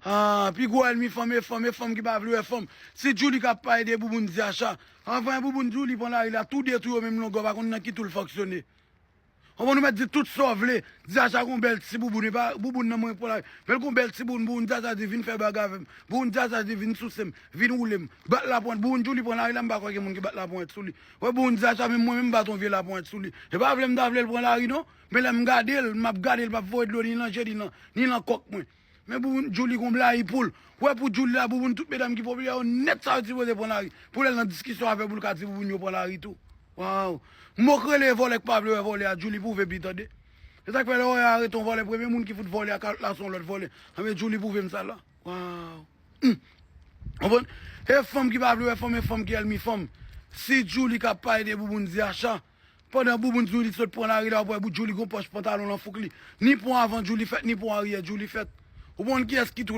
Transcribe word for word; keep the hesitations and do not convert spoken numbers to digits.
Ah, pi gwo ènmi fanm e fanm, e fanm ki pa vle wè fanm. Si Djouly k ap pale de bouboun Diacha, anvan bouboun Djouly pran lari la, tou de tou yo menm longè, w pa konn nan ki tou l fonksyone. Konprann, ou mèt di tout sa w vle. Diacha gon bèl ti bouboun, e pa bouboun nan mwen pran lari. Men l gon bèl ti bouboun, bouboun Diacha di vin fè bagay avè m. Bouboun Diacha di vin souse m, vin woule m. Bat lapwent, bouboun Djouly pran lari la, m pa kwè gen moun ki bat lapwent sou li. Wè bouboun Diacha, menm mwen menm m bat yon vye lapwent sou li. E pa vle m ta vle l pran lari non. Men lè m gade l, m ap gade l, m ap voye dlo ni nan je li nan, ni nan kòk mwen. Men bouboun Djouly gon blayi poul. Wè pou Djouly la, bouboun tout medam ki popilè yo nèt sa yo sipoze pran lari. Pou lè l nan diskisyon avè pou l ka di bouboun yo pran lari tou. Waw. Mo k rele vòlè k pa vle wè vòlè a, Djouly pwouve pi tande. Se sa k fè lè w wè arete yon vòlè, premye moun ki fout vòlè a kalòt la se yon lòt vòlè. Anben Djouly pwouve m sa la. Waw. Hmm. Konprann? E fanm ki pa vle wè fanm, e fanm ki ènmi fanm. Si Djouly k ap pale de bouboun Diacha, pandan bouboun Djouly sot pran lari la, w ap wè bout Djouly gon pòch pantalon nan fouk li. Ni pon avan Djouly fèt, ni pon aryè Djouly fèt. Ou konn kiyès ki